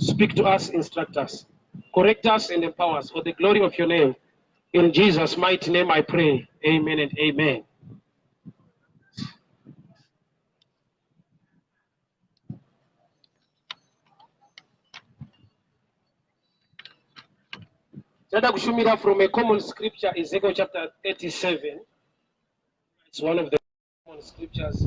Speak to us, instruct us, correct us, and empower us for the glory of your name. In Jesus' mighty name I pray. Amen and amen. Tada kushumira from a common scripture, Ezekiel chapter 37. It's one of the common scriptures.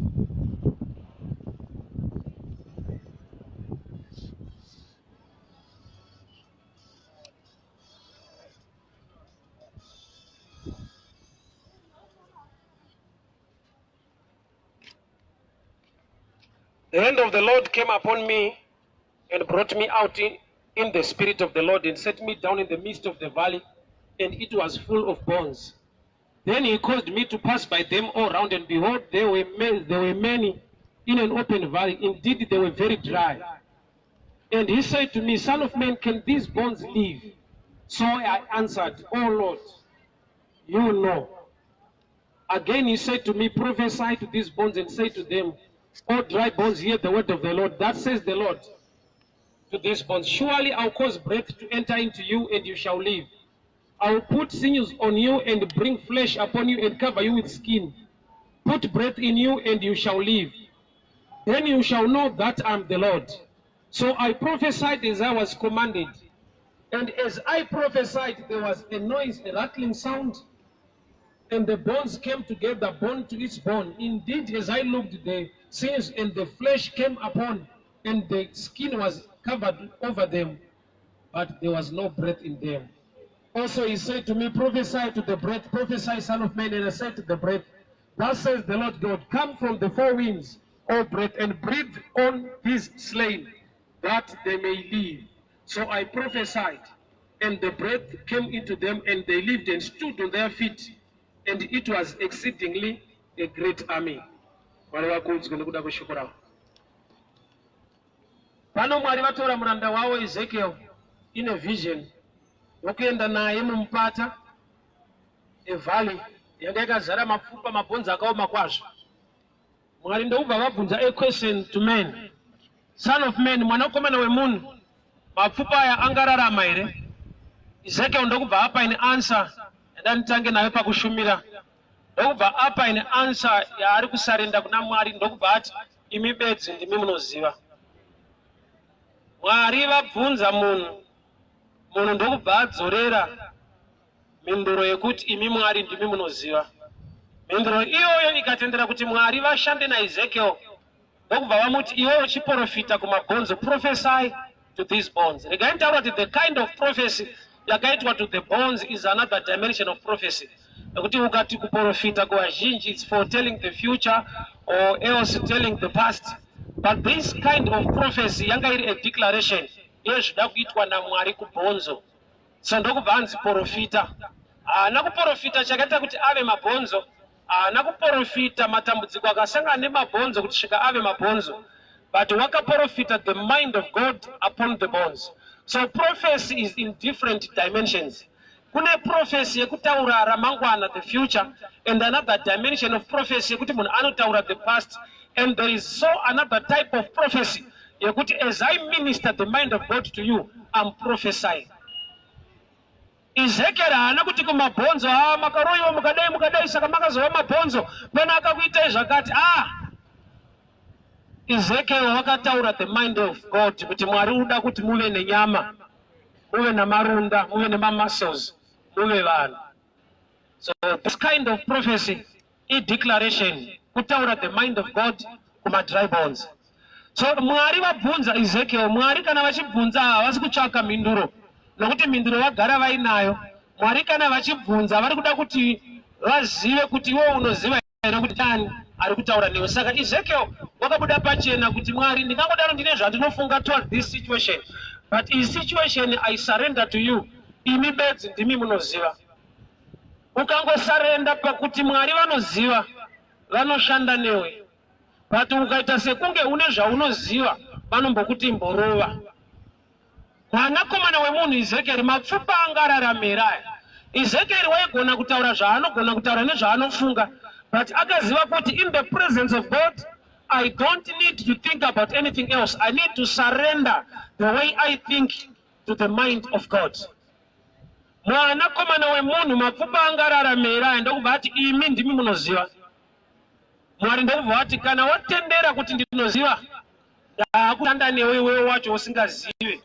The hand of the Lord came upon me and brought me out in the spirit of the Lord and set me down in the midst of the valley, and it was full of bones. Then he caused me to pass by them all round, and behold, there were many in an open valley. Indeed, they were very dry. And he said to me, Son of man, can these bones live? So I answered, O Lord, you know. Again he said to me, Prophesy to these bones and say to them, O dry bones, hear the word of the Lord. That says the Lord to these bones, Surely I'll cause breath to enter into you, and you shall live. I will put sinews on you and bring flesh upon you and cover you with skin. Put breath in you, and you shall live. Then you shall know that I am the Lord. So I prophesied as I was commanded. And as I prophesied, there was a noise, a rattling sound, and the bones came together, bone to its bone. Indeed, as I looked, the sinews and the flesh came upon, and the skin was covered over them, but there was no breath in them. Also he said to me, Prophesy to the breath, prophesy, son of man. And I said to the breath, Thus says the Lord God, Come from the four winds, O breath, and breathe on these slain, that they may live. So I prophesied, and the breath came into them, and they lived and stood on their feet, and it was exceedingly a great army. Mwari vakudzwe nekuda kweshoko ravo. Pano Mwari vatora muranda wavo Ezekiel in a vision vokuenda naye mumupata, a valley yanga yakazara mapfupa, mabhonzo akaoma kwazvo. Mwari ndokubva vabvunza a question to man, Son of man, mwanakomana wemunhu, mapfupa aya angararama here? Ezekiel ndokubva apa an answer yandanditange nayo pakushumira. Ndokubva apa an answer yaari kusurrender kuna Mwari, ndokubva ati, imi bedzi ndimi munoziva. Mwari vabvunza munhu, munhu ndokubva adzorera mhinduro yekuti imi Mwari ndimi munoziva. Mhinduro iyoyo ikatendera kuti Mwari vashande naEzekiel, ndokubva vamuti iwe uchiprofita kumabhonzo, prophesy to these bones. Regai nditaura kuti the kind of prophecy yakaitwa to the bones is another dimension of prophecy, nekuti ukati kuprofita kuvazhinji, it's for telling the future or else telling the past, but this kind of prophecy yanga iri a declaration yezvida kuitwa naMwari kubhonzo. So ndokubva anzi profita. Haana kuprofita chakaita kuti ave mabhonzo, haana kuprofita matambudziko akasangana nemabhonzo kuti svika ave mabhonzo, but wakaprofita the mind of God upon the bones. So prophecy is in different dimensions. Kune prophecy yekutaura ramangwana, the future, and another dimension of prophecy yekuti munhu anotaura the past, and there is so another type of prophecy yekuti as I minister the mind of God to you, I'm prophesying. Ezekiel haana kuti kumabhonzo, a makaroyiwa mukadai mukadai, saka makazova mabhonzo, pane akakuitai zvakati. Ah, Ezekiel wakataura the mind of God kuti Mwari uda kuti muve nenyama, muve namarunda, muve nemamuscles, muve vanhu. So this kind of prophecy ideclaration, kutaura the mind of God kumadry bones. So Mwari vabvunza Ezekiel. Mwari kana vachibvunza havasi kutsvaka mhinduro, nokuti mhinduro vagara vainayo. Mwari kana vachibvunza vari kuda kuti vazive kuti iwe unoziva here kuti ani ari kutaura newe. Saka Ezekiel wakabuda pachena kuti Mwari, ndingangodaro ndine zvandinofunga toward this situation, but iyi situation I surrender to you, imi bedzi ndimi munoziva. Ukangosurrender pakuti Mwari vanoziva, vanoshanda newe, but ukaita sekunge une zvaunoziva, vanombokuti mborova. Mwanakomana wemunhu Ezekieri, mapfupa angararamira aya? Ezekieri waigona kutaura zvaanogona kutaura nezvaanofunga, but akaziva kuti in the presence of God I don't need to think about anything else. I need to surrender the way I think to the mind of God. Mwanakomana wemunhu, mapfupa angararama here aya? Ndokubva ati, "Imi ndimi munoziva." Mwari ndokubva ati, "Kana watendera kuti ndinoziva, ndaakushanda newe iwewe wacho usingazive."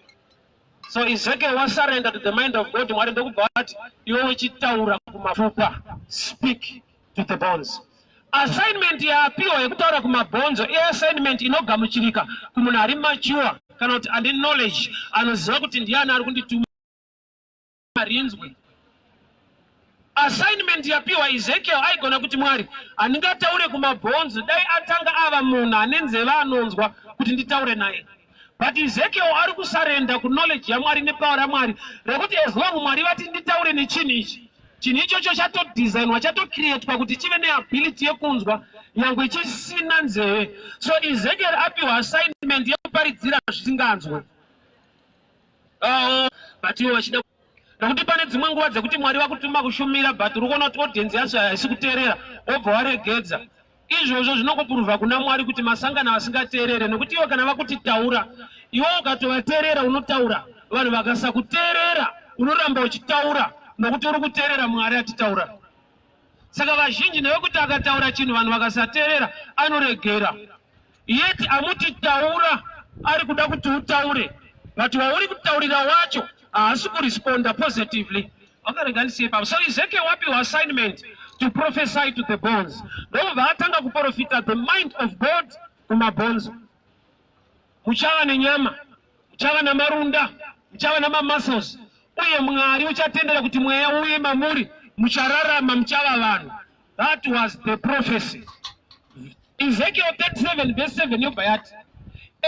So Ezekiel wasurrender to the mind of God. Mwari ndokubva ati, "Iwe uchitaura kumapfupa, speak to the bones." Assignment yaapiwa yekutaura kumabhonzo iassignment inogamuchirika kumunhu ari mature kana kuti ane knowledge, anoziva kuti ndiani ari kundituma rinzwe. Assignment yapiwa Ezekiel, aigona kuti, "Mwari, handingataure kumabhonzo." Dai atanga ava munhu ane nzeve anonzwa kuti nditaure naye. But Ezekiel ari kusurrender kuknowledge yaMwari nepower raMwari rekuti as long Mwari vati nditaure nechinhu ichi, chinhu ichocho chatodesignwa, chatocreatwa kuti chive neability yekunzwa nyangwe chisina nzeve. So Ezekiel apiwa assignment yekuparidzira zvisinganzwe. Oh, but ivo vachida, nokuti pane dzimwe nguva dzekuti Mwari vakutuma kushumira, but uri kuona kuti audience yacho haisi kuteerera, wobva waregedza. Izvozvo zvinongoprova kuna Mwari kuti masangano vasingateerere, nokuti ivo kana vakuti taura, iwe ukatovateerera unotaura. Vanhu vakasakuteerera, unoramba uchitaura nokuti uri kuteerera Mwari atitaura. Saka vazhinji nevekuti akataura chinhu, vanhu vakasateerera, anoregera. Yeti amuti taura ari kuda kuti utaure, but wauri kutaurira wacho haasi kuresponda positively. Wakarega ndisiye papo. So Ezekiel wapiwa assignment to prophesy to the bones, ndokubva atanga kuprofita the mind of God kumabhonzo: muchava nenyama, muchava namarunda, muchava namamuscles, uye Mwari uchatendera kuti mweya uye mamuri, muchararama, muchava vanhu. That was the prophecy. Ezekiel 37 verse 7 yobva yati,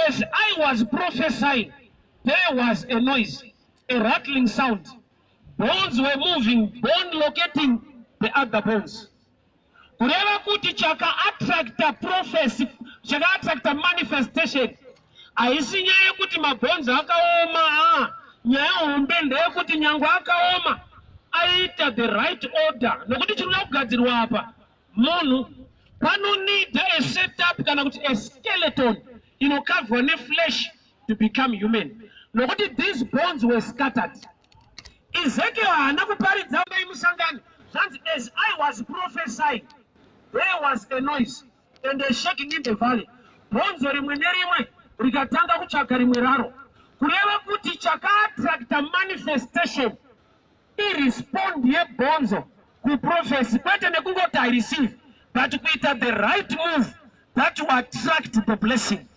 "As I was prophesying, there was a noise, a rattling sound. Bones were moving, bone locating the other bones." Kureva kuti chakaattracta prophecy, chakaattracta manifestation, haisi nyaya yekuti mabhonzo akaoma. A nyaya hombe ndeyekuti nyangwe akaoma, aita the right order, nokuti chinoda kugadzirwa apa munhu. Panoneeda a setup kana kuti a skeleton inokavhwa neflesh to become human, nokuti these bones were scattered. Ezekiel haana kuparidza mai musangano. Zvanzi, "As I was prophesying, there was a noise and a shaking in the valley." Bhonzo rimwe nerimwe rikatanga kutsvaka rimwe raro. Kureva kuti chakaattracta manifestation irespond yebhonzo kuprophecy, kwete nekungoti "I receive," but kuita the right move that will attract the blessing.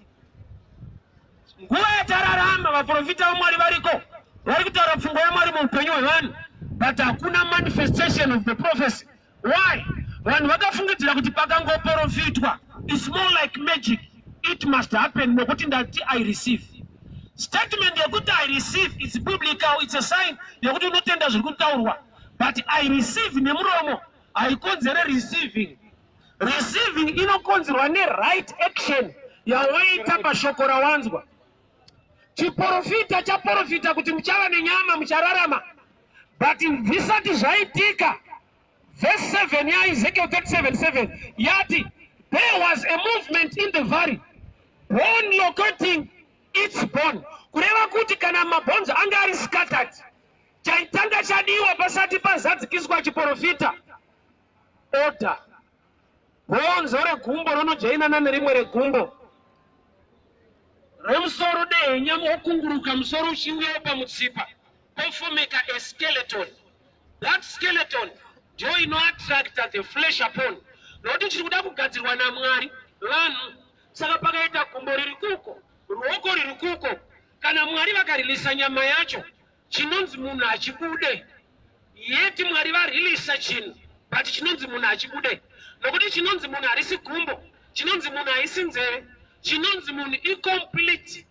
Nguva yatararama, vaprofita vaMwari variko, vari kutaura pfungwa yaMwari muupenyu hwevanhu, but hakuna manifestation of the prophecy. Why? Vanhu vakafungidzira kuti pakangoprofitwa, it's more like magic, it must happen nokuti ndati "I receive." Statement yekuti "I receive," it's biblical, it's a sign yekuti unotenda zviri kutaurwa. But "I receive" nemuromo haikonzere receiving. Receiving inokonzerwa neright action yawaita pashoko rawanzwa. Chiprofita chaprofita kuti muchava nenyama, muchararama, but zvisati zvaitika, verse 7 yaEzekiel 37:7 yati, "There was a movement in the valley, bone locating its bone." Kureva kuti kana mabhonzo anga ari scattered, chaitanga chadiwa pasati pazadzikiswa chiprofita, order. Bhonzo regumbo rinojoinana nerimwe regumbo, remusoro dehenya wokunguruka, musoro uchiuyawo pamutsipa, pofomeka a skeleton. That skeleton ndiyo inoattracta the flesh upon, nokuti chiri kuda kugadzirwa naMwari vanhu. Saka pakaita gumbo riri kuko, ruoko riri kuko, kana Mwari vakarilisa nyama yacho, chinonzi munhu hachibude. Yeti Mwari varilisa chinhu, but chinonzi munhu hachibude, nokuti chinonzi munhu harisi gumbo, chinonzi munhu haisi nzeve, chinonzi munhu incomplete.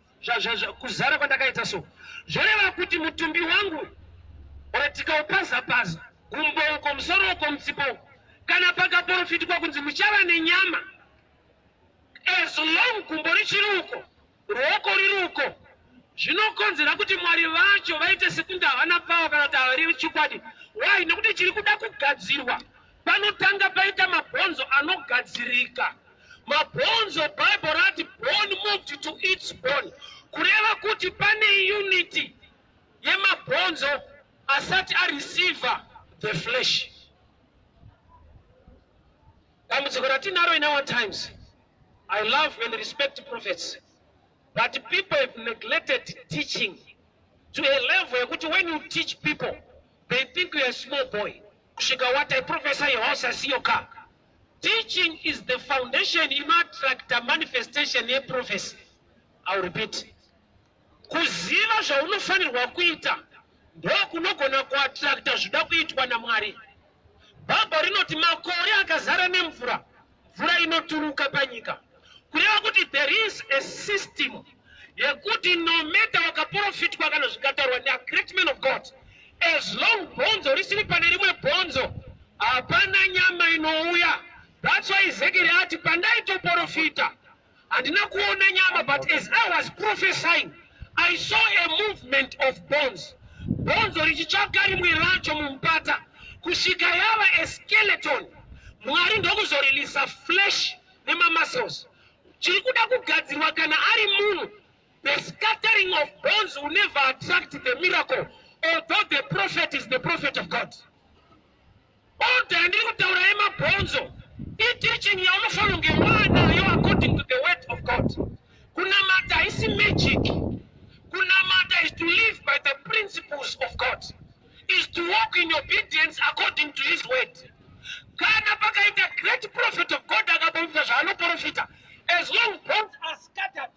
Kuzara kwandakaita, so zvoreva kuti mutumbi wangu ora tikaupazapaza, gumbo uko, musoro uko, mutsipa uko, kana pakaprofitwa kunzi muchava nenyama, as long gumbo richiri uko, ruoko riri uko, zvinokonzera kuti Mwari vacho vaite sekunge havana power kana kuti havari chokwadi. Why? Nekuti chiri kuda kugadzirwa, panotanga paita mabhonzo anogadzirika. Mabhonzo, Bible rati bone moved to its bone, kureva kuti pane unity yemabhonzo asati areceiva the flesh. Dambudziko ratinaro in our times, I love and respect prophets, but people have neglected teaching to a level yekuti when you teach people, they think you are a small boy. Kusvika what I prophesy your house, I see your car. Teaching is the foundation inoattracta manifestation yeprophecy. I will repeat, kuziva zvaunofanirwa kuita ndokunogona kuattracta zvida kuitwa naMwari. Bhabha rinoti makore akazara nemvura, mvura inoturuka panyika, kureva kuti there is a system yekuti no matter wakaprofitwa kana zvikataurwa neagreat man of God, as long bhonzo risiri pane rimwe bhonzo, hapana nyama inouya. That's why Ezekiel ati, "Pandaitoprofita handina kuona nyama, but as I was prophesying, I saw a movement of bones, bhonzo richitsvaka rimwe racho mumupata kusvika yava a skeleton." Mwari ndokuzoreleasa flesh nemamuscles. Chiri kuda kugadzirwa kana ari munhu, the scattering of bones will never attract the miracle, although the prophet is the prophet of God. Order yandiri kutaura yemabhonzo iteaching yaunofanira kunge waanayo according to the word of God. Kunamata haisi magic. Kunamata is to live by the principles of God, is to walk in obedience according to his word. Kana pakaita great prophet of God akaprofita zvaanoprofita, as long bones are scattered,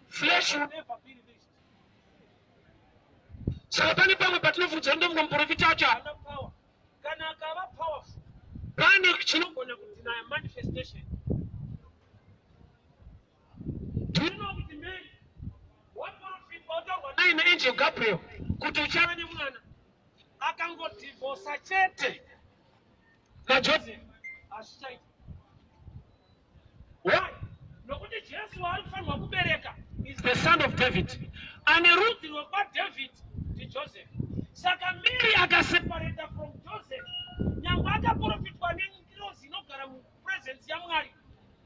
flesh will never be released. Saka pane pamwe patinobvunza, ndomumwe muprofita acho haana power. Kana akava powerful, pane chinogona kudeny manifestation. Do you know kuti Mary waprofitwa, wataurwa naye naangel Gabriel kuti uchava nemwana, akangodhivhosa chete naJoseph, hazvichaita. Why? Nokuti Jesu waari kufanirwa kubereka is the son of David, ane rudzi rwekwaDavid ndiJoseph. Saka Mary akaseparata from Joseph, nyange akaprofitwa nengirozi inogara mupresence yaMwari,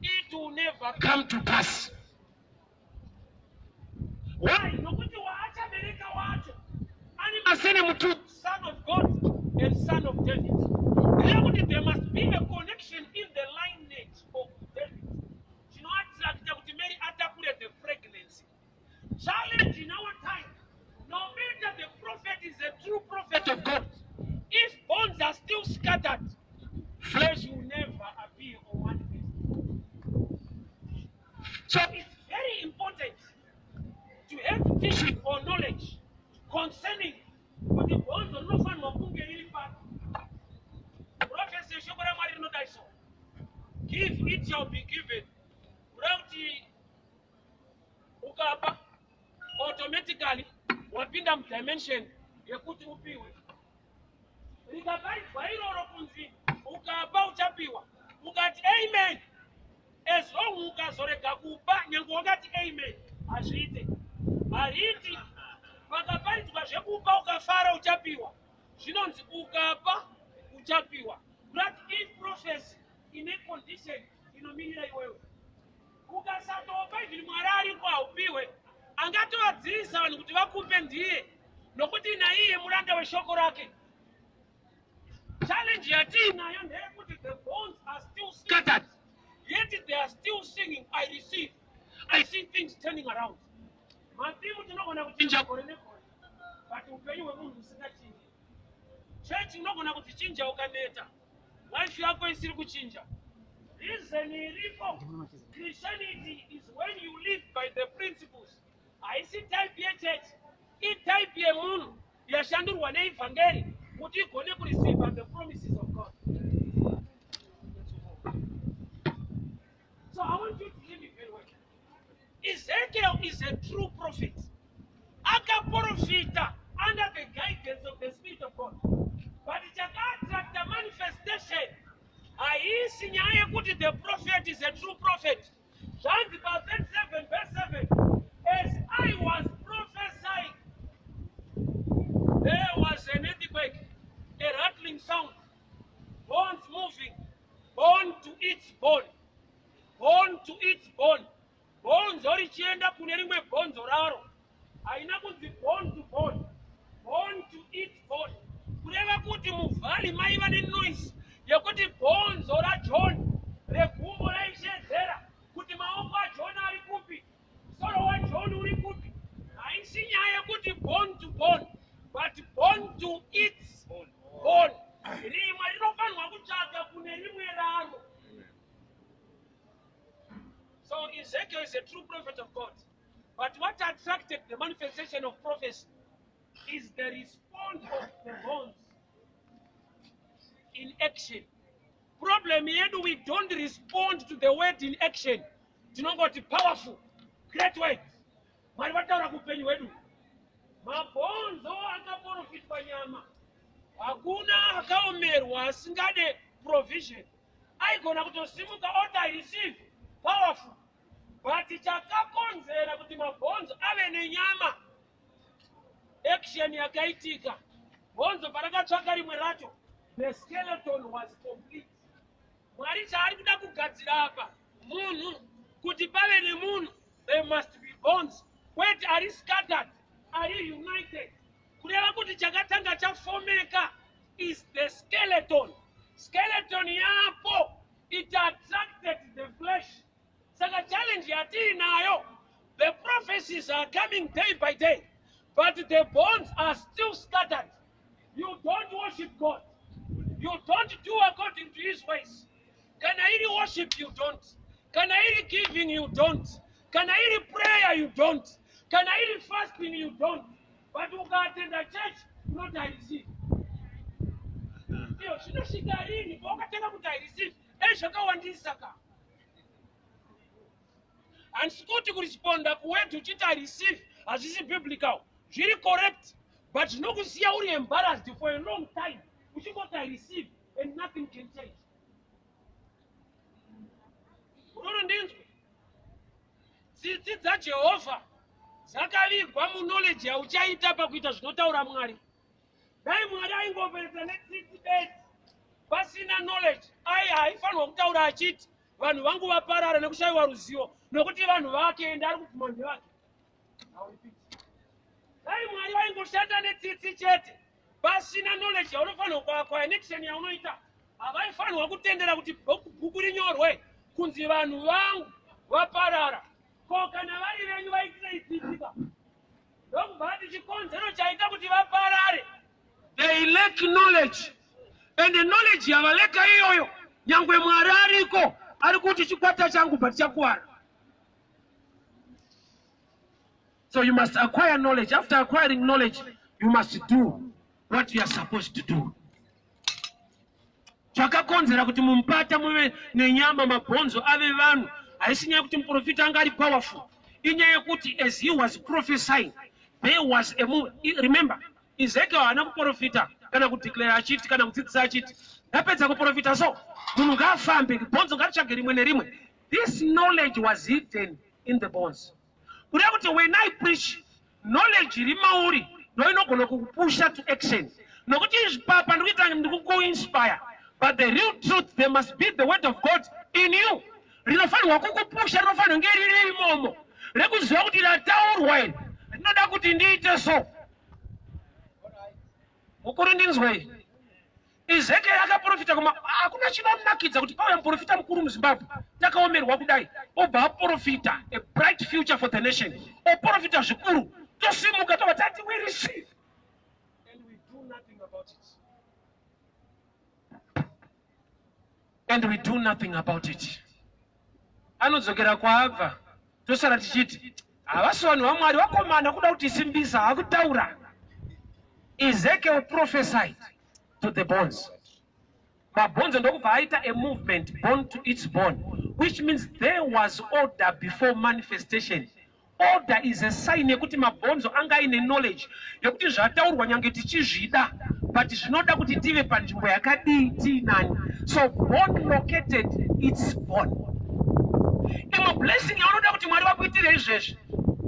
it will never come to pass. Why? Nokuti waachabereka wacho ane masurname two, son of God and son of David, ndeyekuti there must be a connection in the lineage of David chinoattracta kuti Mary atakure the pregnancy. Challenge in our time, no matter the prophet is a true prophet of God, if bones are still scattered, flesh will never appear or manifest. So it's very important to have teaching or knowledge concerning kuti bhonzo rinofanirwa kunge riri papi. Prophecy yeshoko raMwari rinodai so: "Give, it shall be given." Kureva kuti ukapa, automatically wapinda mudimension yekuti upiwe. Rikaparidzwa iroro kunzi ukapa uchapiwa, ukati amen, as long ukazorega kupa, nyange wakati amen, hazviite, hariti. Pakaparidzwa zvekupa ukafara uchapiwa, zvinonzi ukapa uchapiwa. Kurati iprophecy ine condition inomirira iwewe. Ukasatopa, even Mwari ariko, haupiwe. Angatovadzivisa vanhu kuti vakupe ndiye, nokuti naiye muranda weshoko rake. Challenge yatiinayo ndeyekuti the bones are still scattered, yet they are still singing, "I receive, I see things turning around." Matheme tinogona kuchinja gore negore, but upenyu hwemunhu usingachinji. Chechi unogona kudzichinja ukaneta, life yako isiri kuchinja. Reason iripo, Christianity is when you live by the principles. Haisi type yechechi, itype yemunhu yashandurwa neivhangeri kuti igone kureceive the promises of God. So I want you to hear me very well. Ezekiel is a true prophet. Akaprofita under the guidance of the Spirit of God, but chakaattracta manifestation haisi nyaya yekuti the prophet is a true prophet. Zvanzi pa37 verse 7, "As I was prophesying, there was an earthquake, a rattling sound, bones moving, bone to its bone, bone to bone. Bhonzo richienda kune rimwe bhonzo raro. Haina kunzi bone to bone, bone to its bone. Kureva kuti muvalley maiva nenoise yekuti bhonzo raJohn regumbo raishedzera kuti maoko aJohn ari kupi, musoro waJohn uri kupi. Haisi nyaya yekuti bone to bone, but bone to its bone. Rimwe rinofanirwa kutsvaga kune rimwe raro. So Ezekiel is a true prophet of God. But what attracted the manifestation of prophecy is the response of the bones in action. Problem yedu, we don't respond to the word in action. Tinongoti powerful, great word. Mwari vataura kuupenyu hwedu. Mabhonzo akaprofitwa nyama. Hakuna akaomerwa asingade provision. Aigona kutosimuka oti I receive powerful. But chakakonzera kuti mabhonzo ave nenyama, action yakaitika. Bhonzo parakatsvaka rimwe racho, the skeleton was complete. Mwari chaari kuda kugadzira apa munhu, kuti pave nemunhu, there must be bones, kwete ari scattered, ari united. Kureva kuti chakatanga chafomeka is the skeleton. Skeleton yapo, it attracted the flesh. Saka challenge yatiinayo, the prophecies are coming day by day, but the bones are still scattered. You don't worship God, you don't do according to his ways. Kana iri worship, you don't. Kana iri giving, you don't. Kana iri prayer, you don't. Kana iri fasting, you don't. But ukaatenda church, unoti I receive. Iyo zvinosvika rini pawakatanga kuti I receive? Dai zvakawandisa ka. Handisi kuti kuresponda kuword uchiti I receive hazvisi biblical. Zviri correct, but zvinokusiya uri embarrassed for a long time uchingoti I receive and nothing can change. Ururu ndinzwe, tsitsi dzaJehovha dzakavigwa muknowledge yauchaita pakuita zvinotaura Mwari. Dai Mwari aingoperedza netsitsi bedzi pasina knowledge, ai haifanirwa kutaura achiti vanhu vangu vaparara nekushayiwa ruzivo, nokuti vanhu vake ende ari kubvuma ndevake. Dai Mwari vaingoshanda netsitsi chete pasina knowledge yaunofanirwa kuacquire neaction yaunoita, havaifanirwa kutendera kuti bhuku rinyorwe kunzi vanhu vangu vaparara. Ko kana vari venyu, vaitirei tsitsi ka? Ndokubva ati chikonzero chaita kuti vaparare, they lack knowledge, and the knowledge yavalacka iyoyo, nyangwe Mwari ariko, ari kuti chikwata changu but chakuwara. So you must acquire knowledge. After acquiring knowledge, you must do what you are supposed to do. Chakakonzera kuti mumupata muve nenyama, mabhonzo ave vanhu, haisi nyaya yekuti muprofita anga ari powerful. Inyaya yekuti as he was prophesying, there was a move. Remember, Ezekiel haana kuprofita kana kudeclare achiti kana kudzidzisa achiti ndapedza kuprofita, so munhu ngaafambe, bhonzo ngaritsvage rimwe nerimwe. This knowledge was hidden in the bones. Kureva kuti when I preach, knowledge iri mauri ndo inogona kukupusha to action, nokuti izvi papa ndikuita ndikukuinspire, but the real truth, there must be the word of God in you. Rinofanirwa kukupusha, rinofanirwa kunge riri imomo rekuziva kuti rataurwa iri rinoda kuti ndiite so. Mukuru, ndinzwei. Ezekiel akaprofita kuma hakuna chinonakidza kuti pauya muprofita mukuru muZimbabwe takaomerwa kudai, obva aprofita a bright future for the nation, oprofita zvikuru, tosimuka tobva tati we receive and we do nothing about it, and we do nothing about it. Anodzokera kwaabva, tosara tichiti havasi vanhu vaMwari, vakomana kuda kuti simbisa hakutaura. Ezekiel prophesied to the bones. Mabhonzo ndokubva aita a movement, bone to its bone, which means there was order before manifestation. Order is a sign yekuti mabhonzo anga aine knowledge yekuti zvataurwa, nyange tichizvida, but zvinoda kuti tive panzvimbo yakadii, tiinani. So bone located its bone. Imwe blessing yaunoda kuti Mwari vakuitire izvezvi,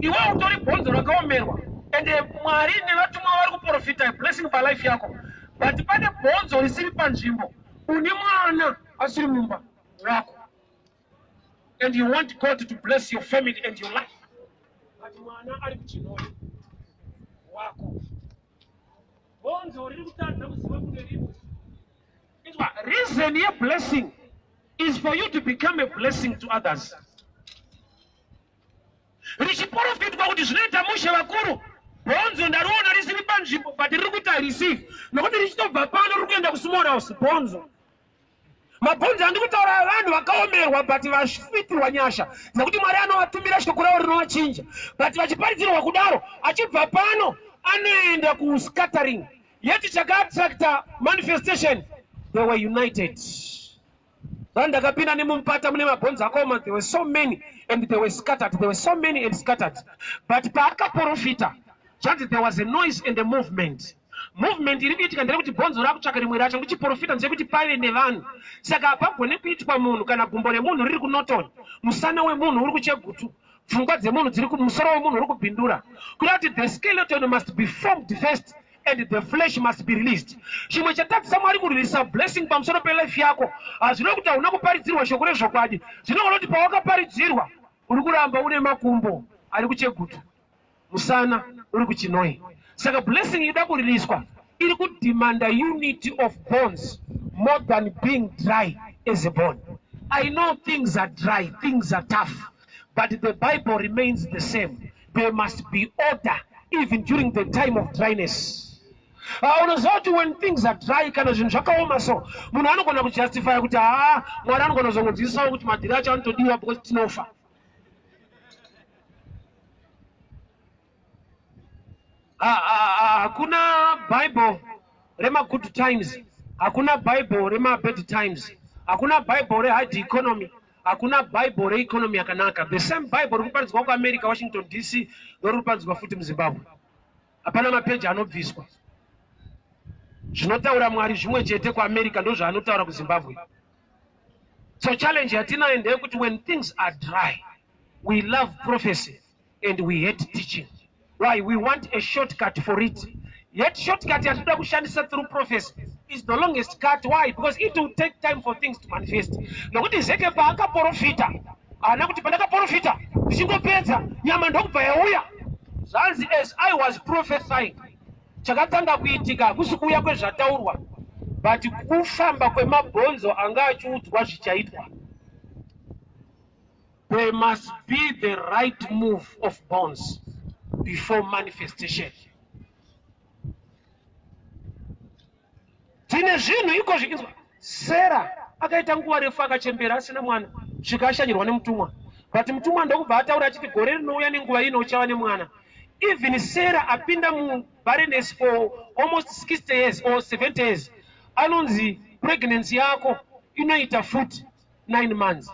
iwe utori bhonzo rakaomerwa, ende Mwari nevatumwa vari kuprofita blessing palife yako, but pane bhonzo risiri panzvimbo. Une mwana asiri mumba wako. And you want God to bless your family and your life. But mwana ari kuChinhoyi wako. Bhonzo riri kutadza kuziva kune rimwe. Inzwa, reason yeblessing is for you to become a blessing to others. Richiporofitwa kuti zvinoita mushe vakuru, bhonzo ndariona risiri panzvimbo, but riri kuita receive nokuti richitobva pano riri kuenda kusmall house. Bhonzo, mabhonzo andi kutaura vanhu vakaomerwa, but vafitirwa nyasha dzekuti Mwari anovatumira shoko ravo rinovachinja. But vachiparidzirwa kudaro, achibva pano anoenda kuscattering. Yet chakaattracta manifestation, they were united. Vanhu, ndakapinda nemumupata mune mabhonzo akaoma. There were so many and they were scattered. There were so many and scattered, but paakaprofita, zvanzi there was a noise and a movement. Movement iri kuitika nderekuti bhonzo rakutsvaka rimwe racho. Ndichiprofita ndechekuti pave nevanhu. Saka hapagone kuitwa munhu kana gumbo remunhu riri kuNorton, musana wemunhu uri kuChegutu, pfungwa dzemunhu dziri kumusoro wemunhu uri kuBindura. Kuda kuti the skeleton must be formed first and the flesh must be released. Chimwe chatadzisa Mwari kureleasa blessing pamusoro pelife yako, hazvino kuti hauna kuparidzirwa shoko rezvokwadi. Zvinogona kuti pawakaparidzirwa uri kuramba une makumbo ari kuChegutu, musana uri kuChinoi. Saka blessing ida kureleaswa iri kudemanda unity of bones more than being dry as a bone. I know things are dry, things are tough, but the Bible remains the same. There must be order even during the time of dryness. Unoziva kuti when things are dry, kana zvinhu zvakaoma so, munhu anogona kujustifya kuti haa, Mwari anogona kuzongodzidzisawo kuti madhiri acho anotodiwa because tinofa. Hakuna Bible remagood times, hakuna Bible remabad times, hakuna Bible rehard economy, hakuna Bible reeconomy yakanaka. The same Bible riri kuparidzwa kuAmerica, Washington DC, noriri kuparidzwa futi muZimbabwe. Hapana mapeji anobviswa. Zvinotaura Mwari zvimwe chete kuAmerica ndo zvaanotaura kuZimbabwe. So challenge yatinayo ndeyekuti when things are dry, we love prophecy and we hate teaching. Why? We want a shortcut for it. Yet shortcut yatinoda kushandisa through prophecy is the longest cut. Why? Because it will take time for things to manifest. Nokuti Zeke paakaprofita, haana kuti pandakaprofita ndichingopedza nyama ndokubva yauya. Zvanzi, "As I was prophesying," chakatanga kuitika hakusi kuuya kwezvataurwa, but kufamba kwemabhonzo anga achiudzwa zvichaitwa. There must be the right move of bones before manifestation. Tine zvinhu iko zvikinzwa. Sara akaita nguva refu akachembera asina mwana, svika ashanyirwa nemutumwa. But mutumwa ndokubva ataura achiti, "Gore rinouya nenguva ino uchava nemwana." Even Sarah apinda mubarrenness for almost 60 years or 70 years, anonzi pregnancy yako inoita futi 9 months.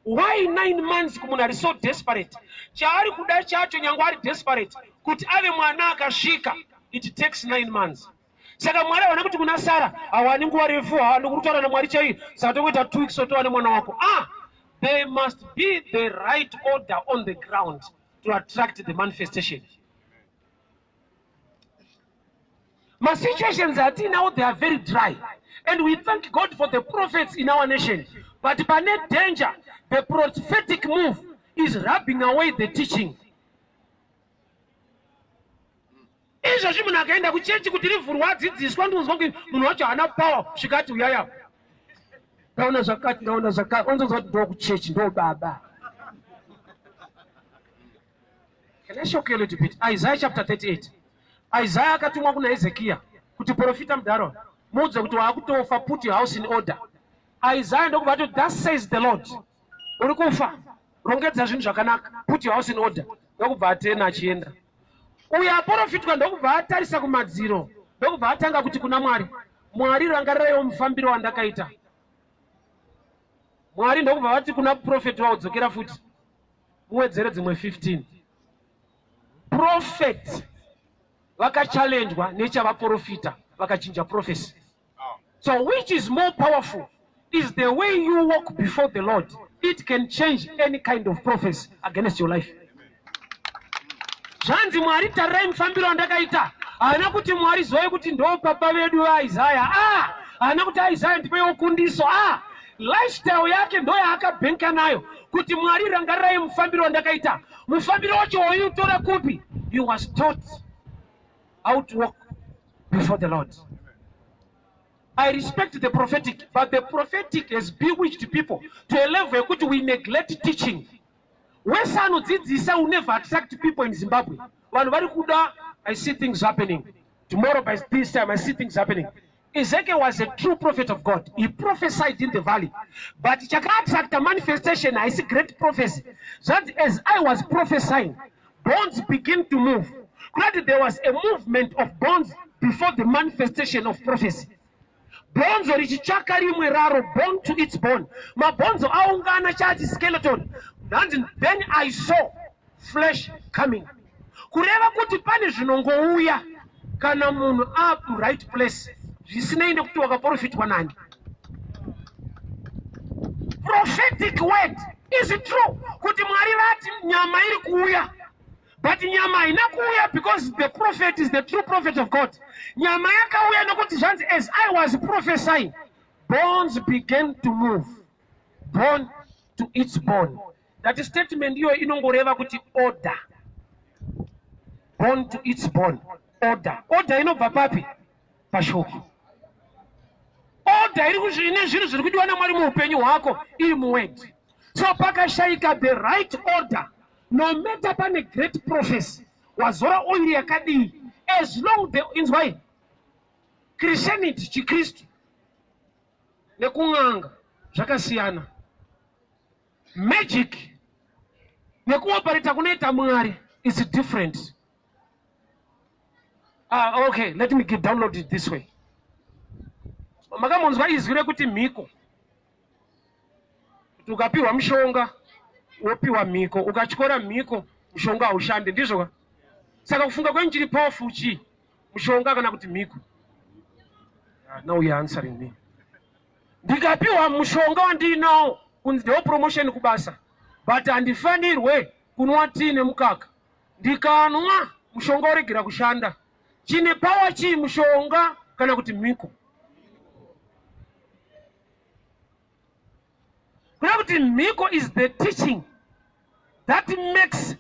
Why 9 months kumunhu ari so desperate? Chaari kuda chacho, nyange ari desperate kuti ave mwana akasvika, it takes 9 months. Saka Mwari havana kuti kuna Sara, "Hawani nguva refu, ha, ndikuri naMwari chaiyo, saka tongoita 2 weeks otova nemwana wako." Ah, there must be the right order on the ground to attract the manifestation. Masituations atinawo, they are very dry, and we thank God for the prophets in our nation, but pane danger. The prophetic move is rubbing away the teaching. Izvozvi munhu akaenda kuchechi kuti rivhurwa adzidziswa, ndinonzwa kuti munhu wacho haana power. Svika ati, "Uyaya, ndaona zvakati, ndaona zvakati." Onzonzwa kuti ndokuchechi, ndo baba. Can I shock you a little bit? Isaiah chapter 38. Isaiah akatumwa kuna Hezekiya kuti, "Profita mudharo, muudze kuti waakutofa, put your house in order." Isaiah ndokubva ati, "Thus says the Lord, uri kufa, rongedza zvinhu zvakanaka, put your house in order." Ndokubva atena achienda. Uyo aprofitwa ndokubva atarisa kumadziro, ndokubva atanga kuti kuna Mwari, "Mwari, rangariraiwo mufambiro wandakaita." Mwari ndokubva vati kuna profeti waudzokera futi, muwedzere dzimwe 15. Prophet vakachallenjwa nechavaprofita, vakachinja prophecy. So which is more powerful is the way you walk before the Lord. It can change any kind of prophecy against your life. Zvanzi, "Mwari, tarirai mufambiro wandakaita." Haana kuti, "Mwari, zivai kuti ndo papa vedu vaIsaya." Ah, haana kuti, "Isaya, ndipeiwo kundiso." Ah, Lifestyle yake ndo yaakabhenka nayo kuti Mwari rangarirai mufambiro wandakaita. Mufambiro wacho waiutora kupi? He was taught how to walk before the Lord. I respect the prophetic, but the prophetic has bewitched people to a level yekuti we neglect teaching. Wese anodzidzisa will never attract people in Zimbabwe. Vanhu vari kuda, I see things happening. Tomorrow by this time, I see things happening. Ezekiel was a true prophet of God. He prophesied in the valley. But chaka-attracta manifestation haisi great prophecy. Zvanzi as I was prophesying, bones begin to move. Kurati there was a movement of bones before the manifestation of prophecy. Bhonzo richitsvaka rimwe raro, bone to its bone. Mabhonzo aungana chaati skeleton. Hanzi then I saw flesh coming. Kureva kuti pane zvinongouya kana munhu aamu right place zvisinei nekuti wakaprofitwa nani. Prophetic word is true kuti Mwari vati nyama iri kuuya. But nyama haina kuuya because the prophet is the true prophet of God. Nyama yakauya nokuti zvanzi as I was prophesying, bones began to move. Bone to its bone. That statement iyoyo inongoreva kuti order. Bone to its bone. Order. Order inobva papi? Pashoko. Order iri ine zvinhu zviri kudiwa naMwari muupenyu hwako iri muword. So pakashaika the right order, no matter pane great prophecy, wazora oil yakadii, as long the inzwai Christianity, chiKristu nekun'anga zvakasiyana. Magic nekuoperata kunoita Mwari is different. Okay, let me get download it this way. Makamonzwa izwi rekuti mhiko. Kuti ukapiwa mushonga wopiwa mhiko, ukatyora mhiko mushonga haushandi, ndizvo ka? Saka kufunga kwenyu chiri powerful chii? Mushonga kana kuti mhiko? Now you are answering me. Ndikapiwa mushonga wandiinawo kunzi ndewo promotion kubasa, but handifanirwe kunwa tii nemukaka. Ndikanwa mushonga woregera kushanda. Chine power chii, mushonga kana kuti mhiko? Kuda kuti mhiko is the teaching that makes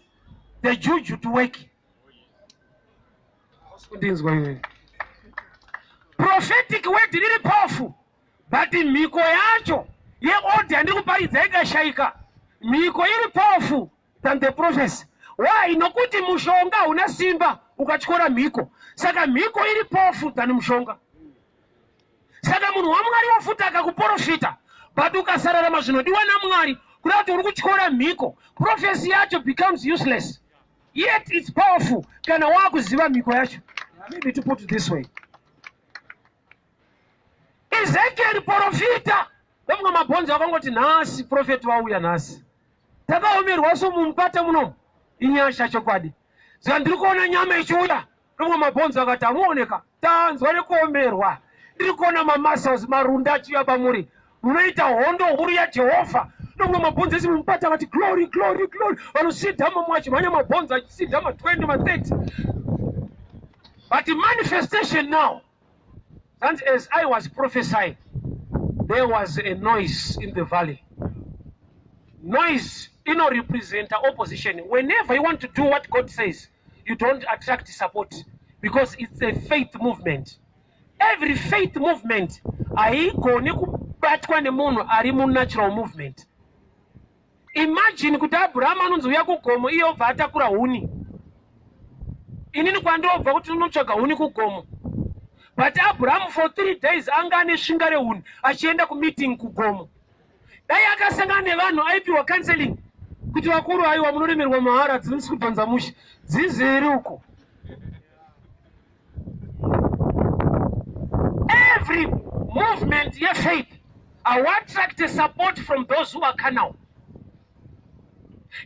the juju to work. Kundinzwa iwe. Prophetic word riri powerful, but mhiko yacho yeorder yandiri kuparidza ikashaika, mhiko iri powerful than the prophecy. Why? Nokuti mushonga hauna simba ukatyora mhiko. Saka mhiko iri powerful than mushonga. Saka munhu waMwari wafuta akakuprofita, but ukasararama zvinodiwa naMwari, kuda kuti uri kutyora mhiko, prophecy yacho becomes useless. Yet it's powerful kana wakuziva mhiko yacho. Maybe to put it this way. Ezekiel profita, vamwe mabhonzo akangoti nhasi prophet wauya nhasi. Takaomerwa so mumupata munomu, inyasha chokwadi. Saka ndiri kuona nyama ichiuya. Nomwe mabhonzo akati amuoneka, tanzwa nekuomerwa. Ndiri kuona mamuscles marunda achiuya pamuri. Munoita hondo huru yaJehovha. Nomwe mabhonzo ese mumupata akati glory, glory, glory. Vanosidha mamwe achimhanya mabhonzo achisidha ma 20 ma 30. But manifestation now, and as I was prophesying, there was a noise in the valley. Noise ino represent opposition. Whenever you want to do what God says, you don't attract support because it's a faith movement. Every faith movement haigoni kubatwa nemunhu ari munatural movement. Imagine kuti Abraham anonzi uya kugomo, iye obva atakura huni. Inini kwandobva kuti unotsvaga huni kugomo, but Abraham for 3 days anga ane svinga rehuni achienda kumeeting kugomo. Dai akasangana nevanhu aipiwa counseling kuti vakuru, aiwa, munoremerwa mahara, dzinisi kudhonza mushe dzizere uko. Every movement yefaith attract support from those who are carnal.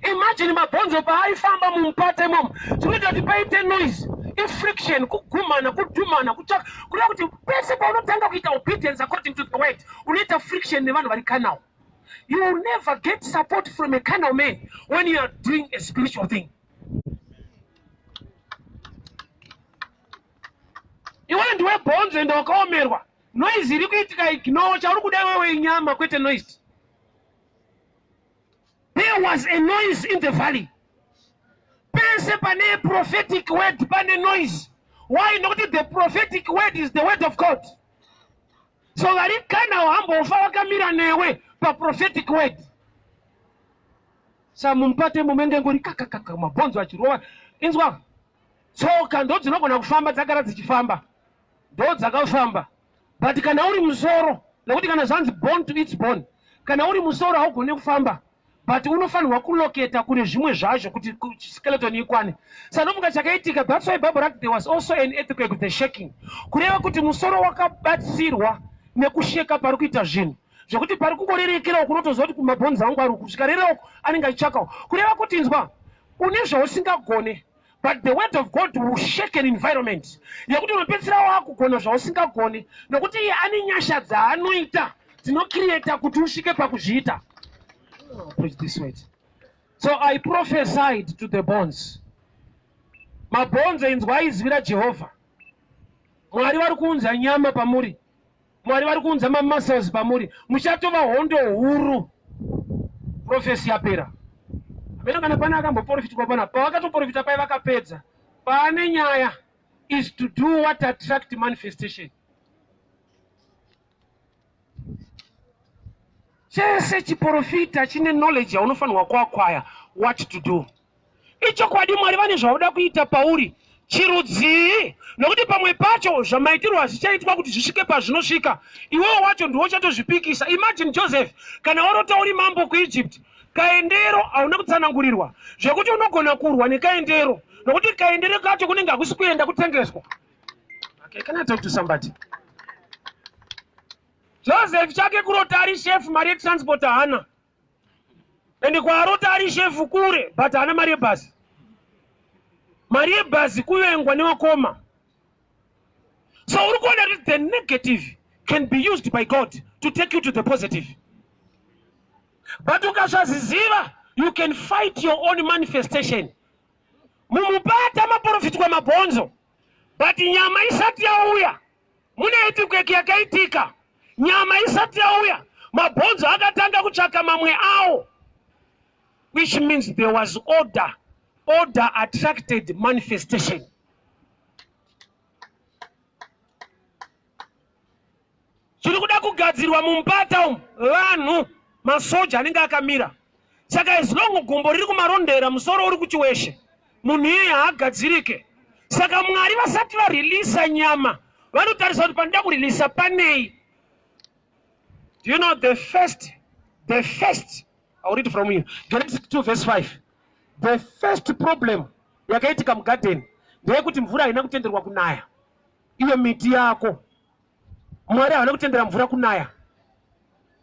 Imagine mabhonzo paaifamba mumupata imomo, zvinoita kuti paite noise, ifriction, kugumana, kudhumana, kutsvaka. Kuda kuti pese paunotanga kuita obedience according to the word, unoita friction nevanhu vari carnal. You will never get support from a carnal man when you are doing a spiritual thing. Iwe ndiwe bhonzo ende wakaomerwa. Noise iri kuitika ignore, chauri kuda iwewe inyama kwete noise. There was a noise in the valley. Pese pane prophetic word pane noise. Why? Nokuti the prophetic word is the word of God. So vari kana hambofa vakamira newe paprophetic word. Samumupate mumenge ngori kakakaka mabhonzo achirova. Inzwa, tsoka ndo dzinogona kufamba dzagara dzichifamba, ndo dzakafamba, but kana uri musoro, nekuti kana zvanzi bone to its bone, kana uri musoro haugone kufamba, but unofanirwa kuloketa kune zvimwe zvazvo kuti skeleton ikwane. Saka ndofunga chakaitika, that's why Bible rati there was also an earthquake with the shaking, kureva kuti musoro wakabatsirwa nekusheka pari kuita zvinhu zvekuti pari kungorerekerawo kunotoziva kuti kumabhonzi angu ari kusvika rereuko anenge achitsvakawo. Kureva kuti inzwa, une zvausingagone, but the word of God will shake an environment yekuti unopedzisira wakugona zvausingagone, nokuti iye ane nyasha dzaanoita dzinocreata kuti usvike pakuzviita. Preach this word. So I prophesied to the bones. Mabhonzo, inzwai izwi raJehovha. Mwari vari kuunza nyama pamuri, Mwari vari kuunza mamuscles pamuri, muchatova hondo huru. Prophecy yapera. Hameno kana pane akamboprofitwa pana pavakatoprofita pai vakapedza. Paane nyaya is to do what attract manifestation. Chese chiprofita chine knowledge yaunofanirwa kuakwaya what to do. Ichokwadi Mwari vane zvavoda kuita pauri, chirudzii? Nokuti pamwe pacho zvamaitirwo hazvichaitwa kuti zvisvike pazvinosvika, iwewo wacho ndiwo uchatozvipikisa. Imagine Joseph, kana warota uri mambo kuEgypt, kaendero hauna kutsanangurirwa zvekuti unogona kurwa nekaendero, nokuti kaendero kacho kunenge hakusi kuenda kutengeswa. Okay, can I talk to somebody? Joseph chake kurota ari chef, mari yetransport haana, and kwaarota ari shefu kure, but haana mari yebhazi. Mari yebhazi kuvengwa nevakoma. So uri kuona kuti the negative can be used by God to take you to the positive, but ukasazviziva you can fight your own manifestation. Mumupata maprofitwa mabhonzo, but nyama isati yauya mune earthquake yakaitika. Nyama isati yauya, mabhonzo akatanga kutsvaka mamwe awo, which means there was order. Order attracted manifestation. Chiri kuda kugadzirwa mumupata umu vanhu masoja anenge akamira. Saka as long gumbo riri kumarondera, musoro uri kuchiweshe, munhu iyeye haagadzirike. Saka Mwari vasati varilisa nyama vanotarisa kuti panoda kurilisa panei. Do you know the first, I'll read from you, Genesis 2 verse 5. The first problem yakaitika mugadheni ndeyekuti mvura haina kutenderwa kunaya. Iyo miti yako, Mwari havana kutendera mvura kunaya.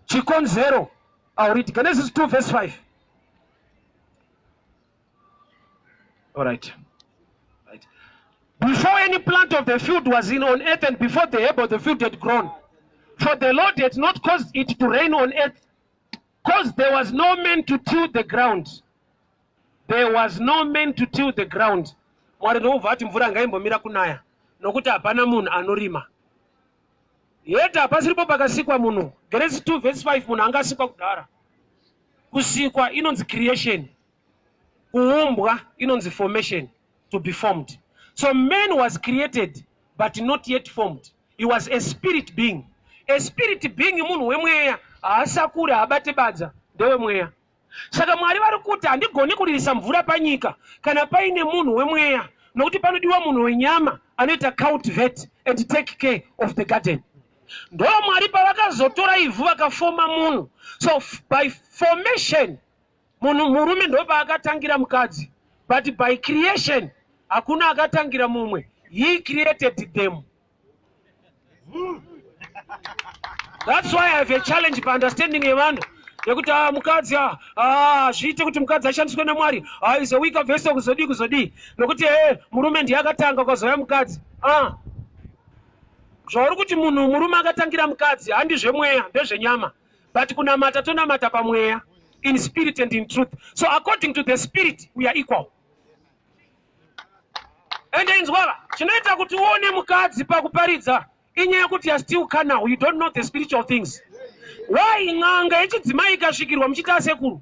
Chikonzero, I'll read Genesis 2 verse 5. All right. Before any plant of the field was in on earth, and before the herb of the field had grown, for the Lord had not caused it to rain on earth, because there was no man to till the ground. There was no man to till the ground. Mwari ndobva ati mvura ngaimbomira kunaya nokuti hapana munhu anorima. Yet hapasiripo pakasikwa munhu. Genesis 2 verse 5, munhu angasikwa kudhara. Kusikwa inonzi creation, kuumbwa inonzi formation, to be formed. So man was created but not yet formed. He was a spirit being. A spirit being munhu wemweya, haasakuri, haabate badza, ndewemweya. Saka Mwari vari kuti handigoni kuririsa mvura panyika kana paine munhu wemweya, nokuti panodiwa munhu wenyama anoita cultivate and take care of the garden. Ndo Mwari pavakazotora ivhu vakafoma munhu. So by formation munhu murume ndo paakatangira mukadzi, but by creation hakuna akatangira mumwe. He created them. That's why I have a challenge paunderstanding yevanhu yekuti ah, mukadzi, ah, ah, zviite kuti mukadzi ashandiswe naMwari, ah, is a weaker vessel, kuzodii kuzodii, nokuti e murume ndiye akatanga, ukazouya mukadzi. Ah, zvauri kuti munhu murume akatangira mukadzi handi zvemweya, ndezvenyama, but kunamata tonamata pamweya, in spirit and in truth. So according to the spirit we are equal. Ende inzwava, chinoita kuti uone mukadzi pakuparidza. Inyaya yekuti you're still carnal, you don't know the spiritual things. Why n'anga yechidzimai ikasvikirwa muchiti asekuru?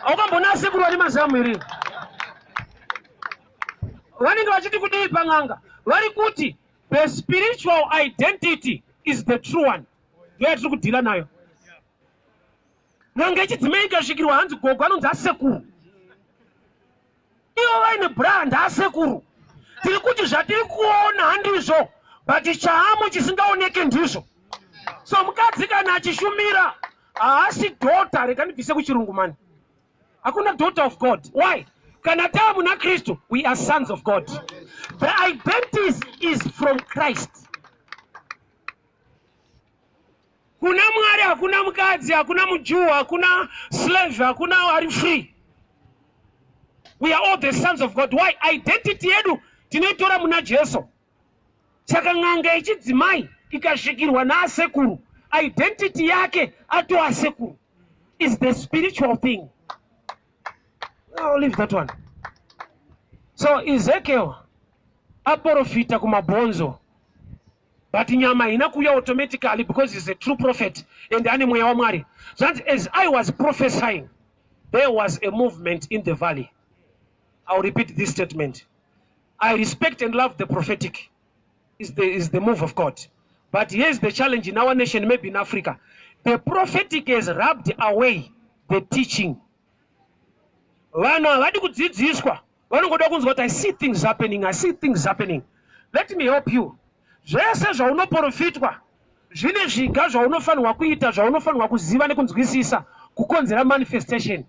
Haukambona asekuru vane mazamu here? Vanenge vachiti kudii pan'anga? Vari kuti the spiritual identity is the true one. Ndiyo yatiri kudhila nayo. N'anga yechidzimai ikasvikirwa hanzi gogo anonzi asekuru. Ivo vaine brand asekuru. Tiri kuti zvatiri kuona handizvo but chaamo chisingaoneke ndizvo. So mukadzi kana achishumira haasi daughter, rega ndibvise kuchirungu mani. Hakuna daughter of God. Why? Kana taa muna Kristu, we are sons of God. The identity is from Christ. Kuna Mwari hakuna mukadzi, hakuna muJew, hakuna slave, hakuna ari free. We are all the sons of God. Why? Identity yedu tinoitora muna Jesu. Saka n'anga yechidzimai ikasvikirwa naasekuru, identity yake atoasekuru is the spiritual thing. I'll leave that one. So Ezekiel aporofita kumabhonzo but nyama haina kuuya automatically because he's a true prophet and ane mweya waMwari. Zvanzi as I was prophesying there was a movement in the valley. I'll repeat this statement. I respect and love the prophetic. Is the move of God. But here's the challenge in our nation, maybe in Africa. The prophetic has rubbed away the teaching. Vanhu havadi kudzidziswa, vanongoda kunzwa kuti I see things happening, I see things happening. Let me help you. Zvese zvaunoprofitwa zvine zviga zvaunofanirwa kuita, zvaunofanirwa kuziva nekunzwisisa kukonzera manifestation.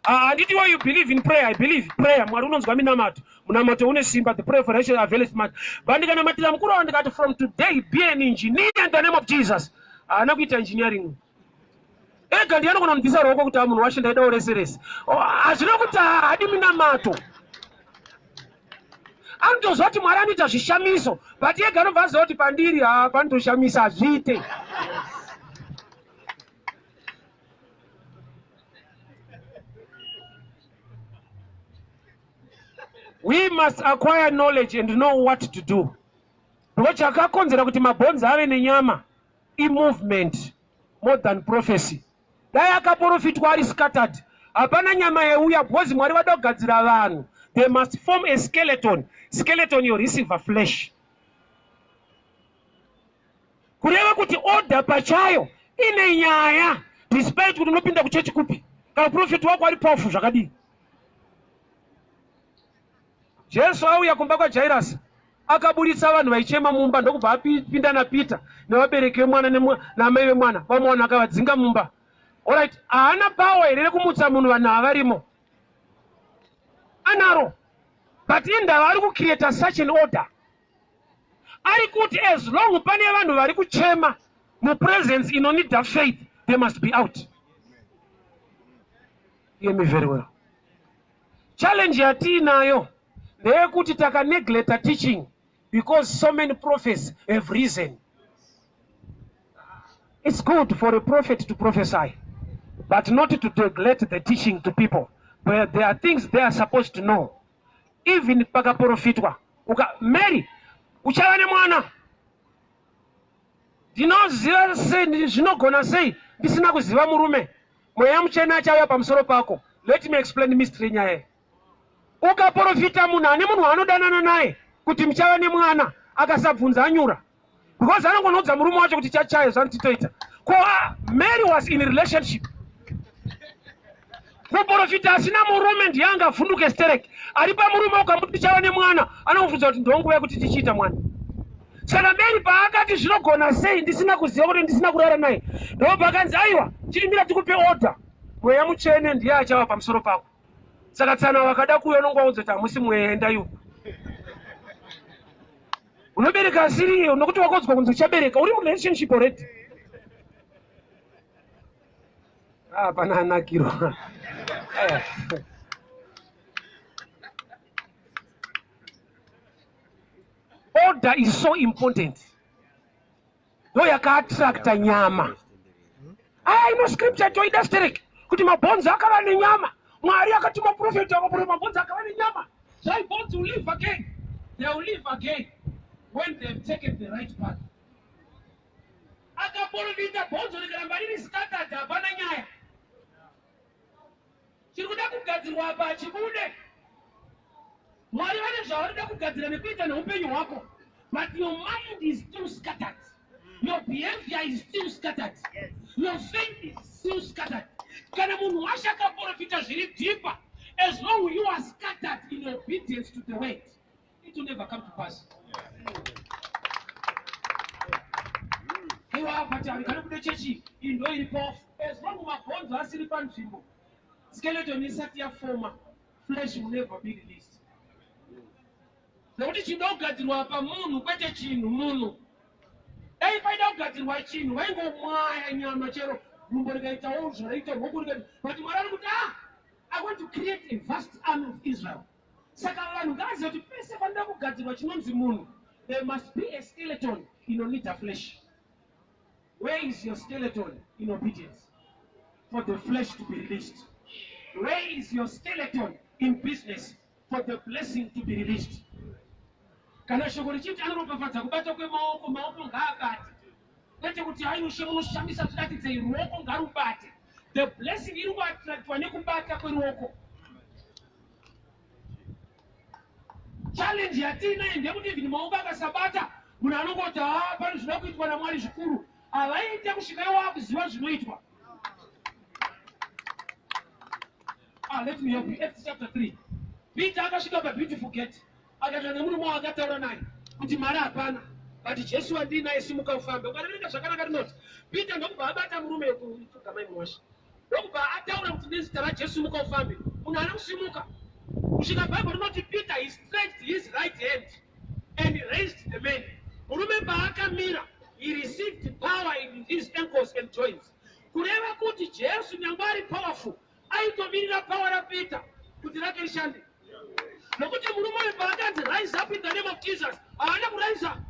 Handiti why you believe in prayer? I believe prayer. Mwari unonzwa minamato. Munamato une simba. The prayer for righteous availeth much. But ndikanamatira mukuru wangu ndikati from today be an engineer in the name of Jesus. Haana kuita engineering. Ega ndiye anogona kunobvisa ruoko kuti munhu washe ndaidawo rese rese. Hazvina kuti haadi minamato. Anotoziva kuti Mwari anoita zvishamiso, but ega anobva aziva kuti pandiri panotoshamisa hazviite. We must acquire knowledge and know what to do. Because chakakonzera kuti mabhonzo ave nenyama i-movement more than prophecy. Dai akaprofitwa ari scattered, hapana nyama yeuya because Mwari vada kugadzira vanhu. They must form a skeleton. Skeleton you receive a flesh. Kureva kuti order pachayo ine nyaya despite kuti unopinda kuchechi kupi kana prophet wako ari powerful zvakadii. Jesu auya kumba kwaJairus akaburitsa vanhu vaichema mumba ndokubva apinda naPeter nevabereki vemwana naamai vemwana, vamwe vanhu akavadzinga mumba. Alright, haana power here rekumutsa munhu vanhu havarimo? Anaro. But indava ari kucreata such an order. Ari kuti as long pane vanhu vari kuchema mupresence inonida faith, they must be out. Hear me very well. Challenge yatiinayo ndeyekuti takaneglecta teaching because so many prophets have risen. It's good for a prophet to prophesy, but not to neglect the teaching to people. But there are things they are supposed to know. Even pakaprofitwa, uka Mary, uchava nemwana. Ndinoziva sei, zvinogona sei ndisina kuziva murume. Mweya mutsvene achauya pamusoro pako. Let me explain mystery nyaya. Ukaprofita munhu ane munhu waanodanana naye kuti muchava nemwana, akasabvunza anyura. Because anongonoudza murume wacho kuti chachaya zvanditoita. Ko Mary was in a relationship. Muprofita asina murume ndiye angavhunduke sterek. Ari pamurume ukamuti tichava nemwana, anomubvunza kuti ndonguva yekuti tichiita mwana. Saka Mary paakati zvinogona sei ndisina kuziva kuti ndisina kurara naye, ndopakanzi aiwa chirimira tikupe order. Mweya mutsvene ndiye achava pamusoro pako. Saka tsana vakada kuuya unongovaudza kuti hamusi mweya, endai uko. Unobereka asiri iye, nokuti wakodzwa kunzi uchabereka, uri murelationship already. Pana anakirwa. Order is so important. Ndo yakaattracta nyama. Aya ino scripture toida sterek kuti mabhonzo akava nenyama. Mwari akatuma prophet akaprofita mabhonzo akava nenyama. Dry bones will live again. They will live again. When they have taken the right path. Akaporofita bhonzo rikaramba riri scattered, hapana nyaya. Chiri kuda kugadzirwa apa hachibude. Mwari vane zvavarida kugadzira nekuita neupenyu hwako, but your mind is still scattered, your behavior is still scattered, your faith is still scattered. Kana munhu washe akaprofita zviri deeper, as long you are scattered in obedience to the word, it will never come to pass. Iwa, but kana kude chechi iyi ndo iri powerful. As long mabhonzo asiri panzvimbo, skeleton isati yafoma, flesh will never be released, nekuti chinoda kugadzirwa pamunhu, kwete chinhu. Munhu, dai paida kugadzirwa chinhu, vaingomwaya nyama, chero gumbo rikaitawo zvaraita, ruoko rikaita. But Mwari ari kuti, "Ah, I want to create a vast army of Israel." Saka vanhu ngavazive kuti pese panoda kugadzirwa chinonzi munhu, there must be a skeleton inoneeda flesh. Where is your skeleton in obedience for the flesh to be released? Where is your skeleton in business for the blessing to be released? Kana shoko richiti anoropafadza kubata kwemaoko, maoko ngaabate, kwete kuti, "Hai ushe, munoshamisa, tiratidzei." Ruoko ngarubate. The blessing iri kuattractwa nekubata kweruoko. Challenge yatiinayo ndeyekuti even maoko akasabata, munhu anongoti, "Ha, pane zvinoda kuitwa naMwari zvikuru." Havaite kusvika iwo akuziva zvinoitwa. Ah, let me help you. Acts chapter 3, Peter akasvika paBeautiful Gate, akataura nemurume waakataura naye kuti mari hapana, but Jesu wandinaye, simuka ufambe. Ukarerenga zvakanaka, rinoti Peter ndokubva abata murume pfugamai muwasha, ndokubva ataura kuti, "Nezita raJesu, muka ufambe." Munhu haana kusimuka kusvika Bhaibheri rinoti Peter, he stretched his right hand and raised the man. Murume paakamira, he received power in his ankles and joints. Kureva kuti Jesu, nyange ari powerful, aitomirira power raPeter kuti rake rishande, nokuti murume uyu paakanzi, "Rise up in the name of Jesus," haana kuraisa.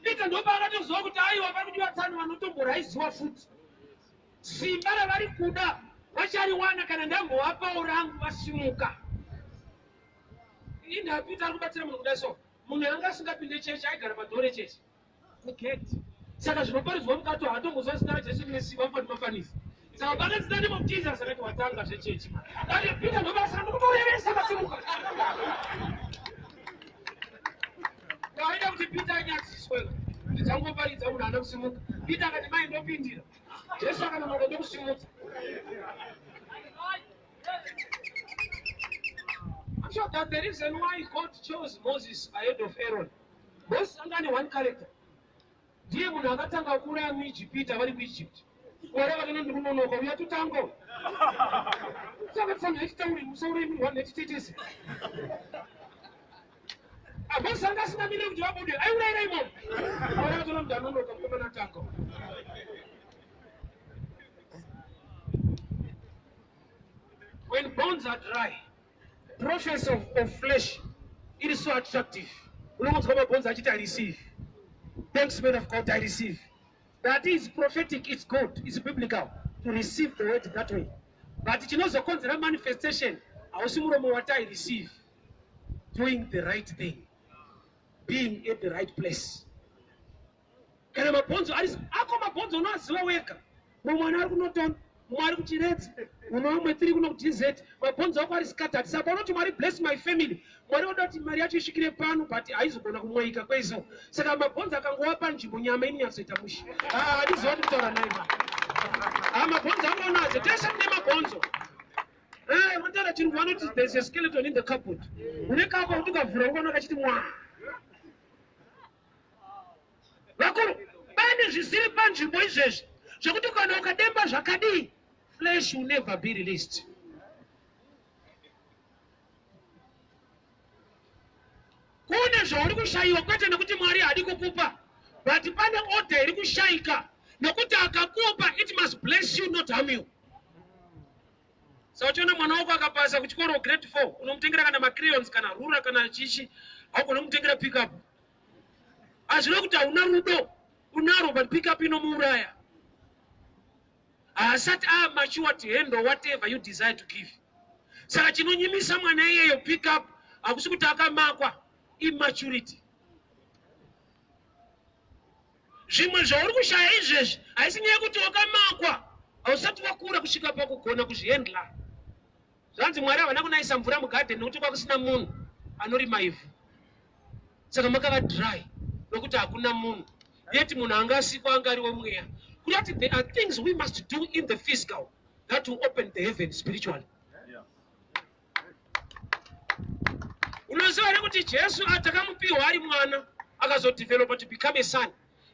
Peter ndopaakatoziva kuti aiwa, vari kudiwa tsano vanotomboraiziwa futi. Simba ravari kuda vachariwana kana ndambovapawo rangu vasimuka. Indaa Peter ari kubatsira munhu kudai. So munhu anga asingapinde chechi, aigara padoor rechechi, kugate. Saka zvinoparidzwa mukati haatombozwa. Zita raJesu rine simba mufani mafanisi. Saka pakanzi, "The name of Jesus," akati, "Watanga zvechechi." Ati Peter ndobasa ndokutorevesa, akasimuka. Aida kuti Peter anyadziswe kuti dzangoparidza, munhu haana kusimuka. Peter akati, "Mai, ndopindira." Jesu akanonoka ndokusimudza. I'm sure that the reason why God chose Moses ahead of Aaron, Moses anga ane one character. Ndiye munhu akatanga kuuraya muIjipita vari kuEgypt. Mwari akatona, "Ndikunonoka, uya tutanga." Saka tsanhu yechitauri, musaurei munhu wanhu netitetese. Moses anga asingamiriri kuti vabude, aiurayira imomo. Mwari akatona kuti anonoka, mukomana tanga. When bones are dry, process of flesh, it is so attractive. Unongonzwa mabhonzo achiti, "I receive. Thanks, man of God, I receive." That is prophetic, it's good, it's biblical to receive the word that way. But chinozokonzera manifestation hausi muromo wati, "I receive." Doing the right thing, being at the right place. Kana mabhonzo ari ako, mabhonzo unoaziva wega. Mumwe mwana ari kuNorton, mumwe ari kuChiredzi, mumwe vamwe tiri kuno kuDZ. Mabhonzo ako ari scattered. Saka unoti, "Mwari, bless my family," Mwari oda kuti mari yacho isvikire pano, but haizogona kumwaika kweso. Saka mabhonzo akangova panzvimbo, nyama inonyatsoita mushe. Handiziva kuti kutaura naye ma mabhonzo ako unazo. Tese tine mabhonzo. Vanotaura chirungu vanoti, "There's a skeleton in the cupboard." Une kako kuti ukavhura ukaona kachiti mwa. Vakuru, pane zvisiri panzvimbo izvezvi zvekuti kana ukademba zvakadii, flesh will never be released. Kune zvauri kushayiwa, kwete nekuti Mwari haadi kukupa, but pane order iri kushayika, nekuti akakupa, it must bless you, not harm you. Saka uchiona mwana wako akapasa kuchikoro grade 4, unomutengera kana macrayons, kana ruler, kana chichi. Haugona kumutengera pickup. Hazvina kuti hauna rudo, unaro, but pickup inomuuraya. Haasati amature to handle whatever you desire to give. Saka chinonyimisa mwana iyeyo pickup hakusi kuti akamakwa, immaturity. Zvimwe zvauri kushaya izvezvi haisi nyaya yekuti wakamakwa, hausati wakura kusvika pakugona kuzvihendla. Zvanzi Mwari havana kunayisa mvura mugarden nokuti kwakusina munhu anorima ivhu. Saka makava dry nokuti hakuna munhu. Yet munhu anga asikwa anga ari wemweya. Kurati there are things we must do in the physical that will open the heaven spiritually. Unoziva here kuti Jesu takamupiwa ari mwana akazodevelopa to become a son,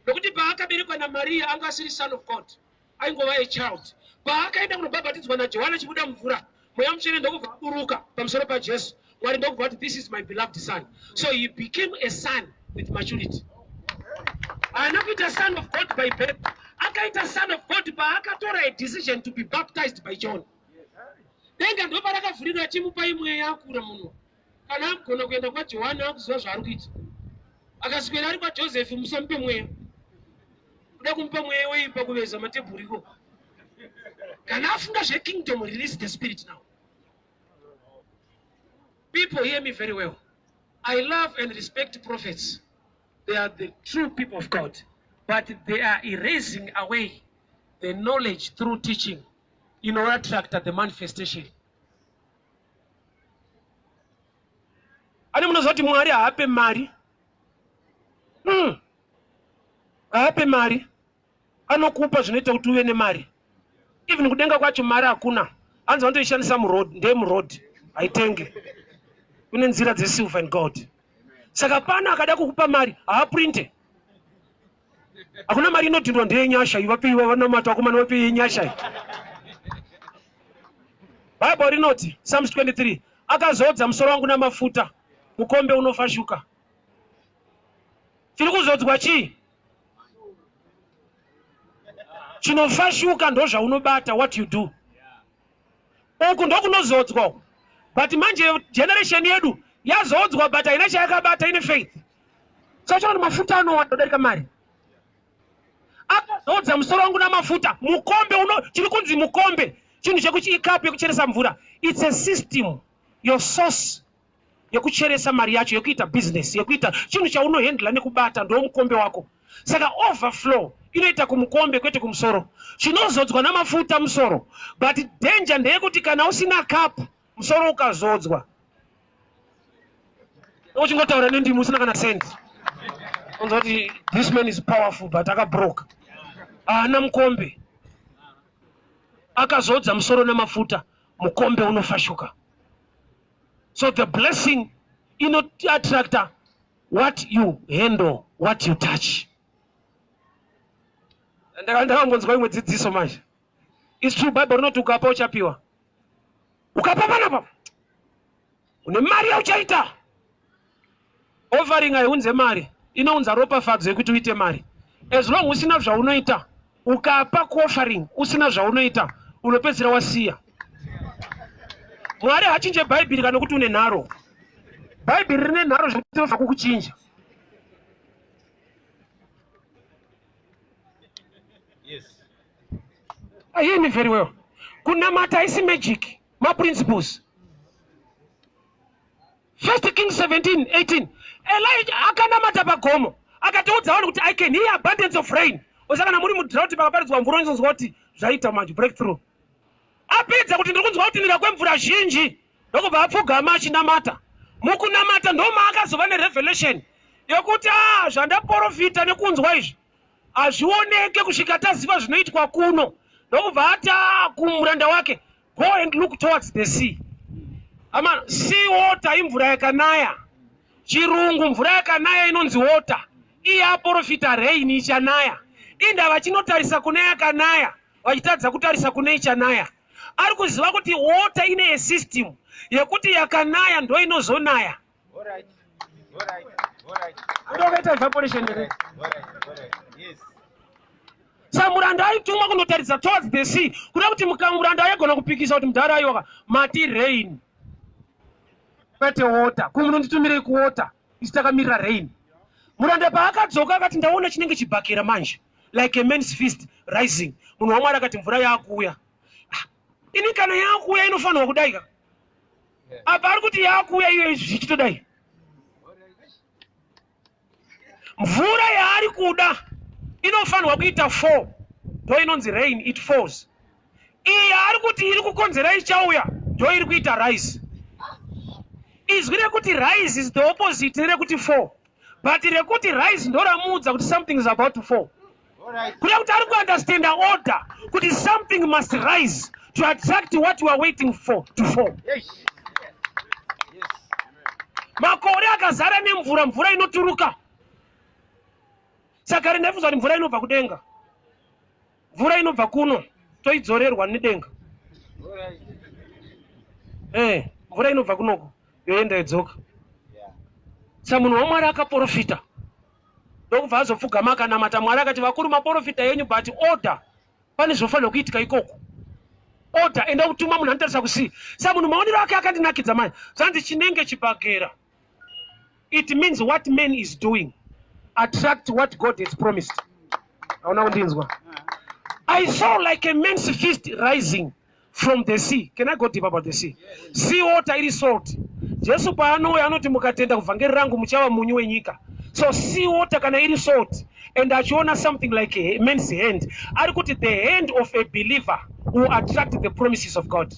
nokuti paakaberekwa naMaria anga asiri son of God, aingova a child. Paakaenda kunobhabhatidzwa naJohani achibuda mumvura, Mweya Mutsvene ndokubva aburuka pamusoro paJesu. Mwari ndokubva ati, this is my beloved son. So he became a son with maturity. Haana kuita son of God by birth, akaita son of God paakatora a decision to be baptized by John. Denga ndoparakavhurira achimupa imweya akura munhu. Kana akugona kuenda kwaJohani akuziva zvaari kuita. Akaswera ari kwaJoseph, musamupe mweya. Kuda kumupa mweya wei pakuveza matebhuru iko. Kana afunga zvekingdom, release the spirit now. People, hear me very well. I love and respect prophets. They are the true people of God. But they are erasing away the knowledge through teaching in order to attract the manifestation. Ani munoziva kuti Mwari haape mari? Haape mari. Anokupa zvinoita kuti uve nemari. Even kudenga kwacho mari hakuna. Hanzi vanotoishandisa muroad, ndeye muroad. Haitenge. Kune nzira dzesilver and gold. Saka pano akada kukupa mari, haaprinte. Hakuna mari inodhindwa, ndeyenyasha. Ivapei vanamata vakomana, vapei yenyasha. Bible rinoti, Psalms 23, akazodza musoro wangu namafuta, mukombe unofashuka. Tiri kuzodzwa chii? Chinofashuka ndozvaunobata, what you do. Uku ndokunozodzwa. But manje generation yedu yazodzwa but haina chayakabata, ine faith. So chaona mafuta anowanda kudarika mari. Akazodza musoro wangu namafuta, mukombe uno, chiri kunzi mukombe, chinhu chekuti ikapu yekucheresa mvura. It's a system, your source yekucheresa mari yacho, yekuita business, yekuita chinhu chaunohandla nekubata, ndo mukombe wako. Saka overflow inoita kumukombe kwete kumusoro. Chinozodzwa namafuta musoro, but danger ndeyekuti kana usina cup, musoro ukazodzwa uchingotaura nendimi usina kana cent, unzwa kuti this man is powerful but akabroka, haana mukombe. Akazodza musoro namafuta, mukombe unofashuka. So the blessing inoattracta what you handle, what you touch. Ndakambonzwa imwe dzidziso manje. It's true, Bible rinoti ukapa uchapiwa. Ukapa panapa une mari yauchaita. Offering haiunze mari, inounza ropafadzo yekuti uite mari. As long usina zvaunoita, ukapa kuoffering usina zvaunoita, unopedzisira wasiya. Mwari hachinje Bhaibheri kana kuti une nharo. Bhaibheri rine nharo zvekuti rinofanira kukuchinja. Yes. I hear me very well. Kunamata haisi magic, maprinciples. 1 Kings 17, 18. Elijah akanamata pagomo, akatiudza vanhu kuti I can hear abundance of rain. Usa kana muri mudrought pakaparidzwa mvura unozonzwa kuti zvaita manje breakthrough. Apedza kuti ndiri kunzwa kutinhira kwemvura zhinji, ndokubva apfugama achinamata. Mukunamata ndomaakazova nerevelation yekuti zvandaprofita nekunzwa izvi hazvioneke kusvika taziva zvinoitwa kuno. Ndokubva ati kumuranda wake, go and look towards the sea. Ama sea water imvura yakanaya. Chirungu mvura yakanaya inonzi water. Iye aprofita rain ichanaya. Indava chinotarisa kune yakanaya, vachitadza kutarisa kune ichanaya. Ari kuziva kuti water ine a system yekuti yakanaya ndo inozonaya. All right. All right. All right. Ndokaita evaporation here. All right. All right. Yes. Samuranda aitumwa kunotaridza towards the sea, kuda kuti muranda aigona kupikisa kuti mudhara aiwaka mati rain kwete water, kumunonditumirei kuwater isi takamirira rain. Muranda paakadzoka akati ndaona chinenge chibhakera manje like a man's fist rising. Munhu waMwari akati mvura yaakuuya. Ini kana yaakuuya inofanirwa kudai ka? Apa ari kuti yaakuuya iyo zvichitodai. Mvura yaari kuda Inofanirwa kuita fall, ndo inonzi rain, it falls. Iyi yaari kuti iri kukonzera ichauya ndo iri kuita rise. Izwi rekuti rise is the opposite nerekuti fall, but rekuti rise ndoramuudza kuti something is about to fall. Kuda kuti ari kuunderstanda order kuti something must rise to attract what you are waiting for to fall. Makore akazara nemvura, mvura inoturuka. Saka rinaifunza kuti mvura inobva kudenga, mvura inobva kuno toidzorerwa nedenga. Mvura inobva kunoko yoenda yodzoka. Sa munhu waMwari akaprofita, ndokubva azopfugama akanamata Mwari, akati, "Vakuru, maprofita yenyu, but order, pane zvinofanira kuitika ikoko. Order, enda kutuma munhu anotarisa kusea." Sa munhu maonero ake akandinakidza mani. Zvanzi chinenge chibhagera, it means what man is doing attract what God has promised. Hauna kundinzwa? I saw like a man's fist rising from the sea. Can I go deep about the sea? Sea water iri salt. Jesu paanouya anoti, "Mukatenda kuvhangeri rangu, muchava munyu wenyika." So sea water kana iri salt and achiona something like a man's hand, ari kuti the hand of a believer will attract the promises of God,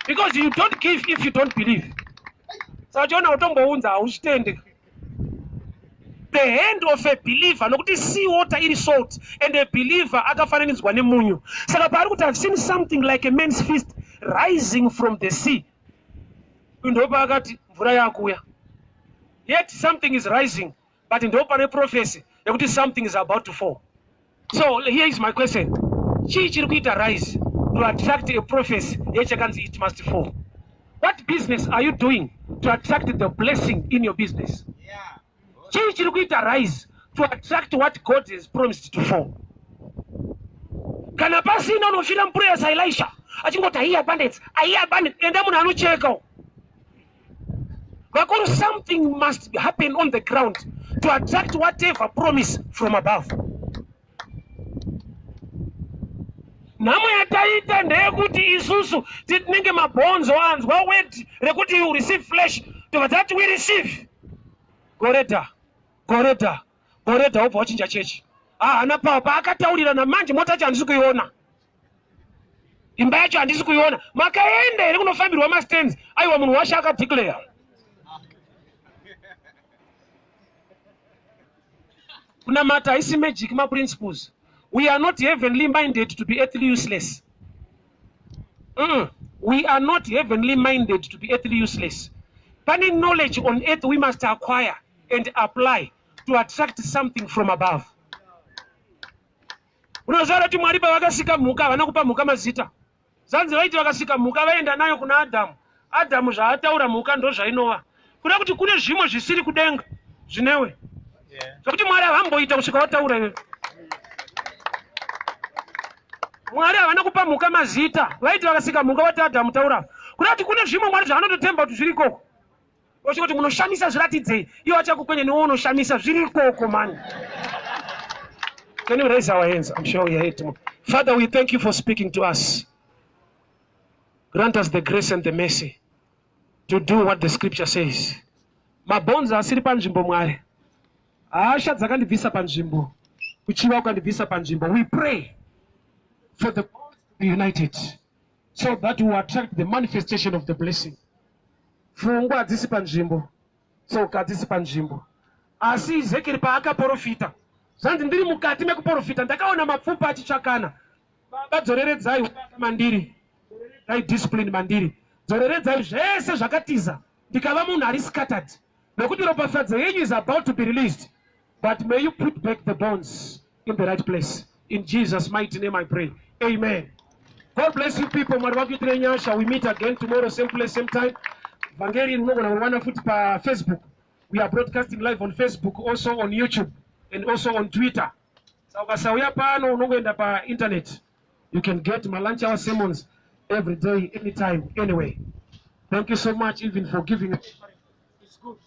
because you don't give if you don't believe. Saka chiona utombounza, hauchitendi. The hand of a believer, nokuti sea water iri salt and a believer akafananidzwa nemunyu. Saka paari kuti, "I've seen something like a man's fist rising from the sea," ndo paakati mvura yakuya. Yet something is rising, but ndo pane prophecy yekuti something is about to fall. So here is my question: chii chiri kuita rise to attract a prophecy yechakanzi it must fall? What business are you doing to attract the blessing in your business? Chii chiri kuita rise to attract what God has promised to fall? Kana pasina, unofira muprayer saElisha achingoti, "Aiya abundance, aiya abundance." Enda munhu anocheka vakuru. Something must happen on the ground to attract whatever promise from above. Nhamo yataita ndeyekuti isusu tinenge mabhonzo anzwa word rekuti you receive flesh, tobva tati, "We receive." Goreda, goreda, goreda, wobva wachinja chechi. Haana pawa paakataurira namanje. Mota yacho handisi kuiona, imba yacho handisi kuiona. Makaenda here kunofambirwa mastands? Aiwa, munhu washe akadeclare. Kunamata haisi magic, maprinciples. We are not heavenly minded to be earthly useless. We are not heavenly minded to be earthly useless. Pane knowledge on earth we must acquire and apply to attract something from above. Unoziva kuti Mwari pavakasika mhuka, havana kupa mhuka mazita. Zanzi vaiti vakasika mhuka, vaenda nayo kuna Adhamu. Adhamu zvaataura, mhuka ndo zvainova. Kuda kuti kune zvimwe zvisiri kudenga zvinewe, zvokuti Mwari havamboita kusvika wataura iwe. Mwari havana kupa mhuka mazita. Vaiti vakasika mhuka, vati, "Adhamu, taura." Kuda kuti kune zvimwe Mwari zvaanototemba kuti zviri ikoko. Ochikuti munoshamisa, zviratidzei. Iwo achakukwenya newe unoshamisa, zviri ikoko mani. Can you raise our hands? I'm sure we are here tomorrow. Father, we thank you for speaking to us. Grant us the grace and the mercy to do what the scripture says. Mabhonzo asiri panzvimbo, Mwari, hasha dzakandibvisa panzvimbo, kuchiva kukandibvisa panzvimbo. We pray for the bones to be united so that we will attract the manifestation of the blessing. Pfungwa hadzisi panzvimbo, tsoka hadzisi panzvimbo. Asi Ezekieri paakaprofita, zvanzi, "Ndiri mukati mekuprofita, ndakaona mapfupa achitsvakana." Baba, dzoreredzai ubata mandiri, dzoreredzai discipline mandiri, dzoreredzai zvese zvakatiza, ndikava munhu ari scattered, nekuti ropafadzo yenyu is about to be released. But may you put back the bones in the right place. In Jesus' mighty name I pray, amen. God bless you people. Mwari vakuitire nyasha. We meet again tomorrow, same place, same time. Vhangeri rinogona kuwana futi paFacebook. We are broadcasting live on Facebook, also on YouTube and also on Twitter. Saka ukasauya pano, unongoenda painternet. You can get my lunch hour sermons every day, anytime, anyway. Thank you so much even for giving. It's good.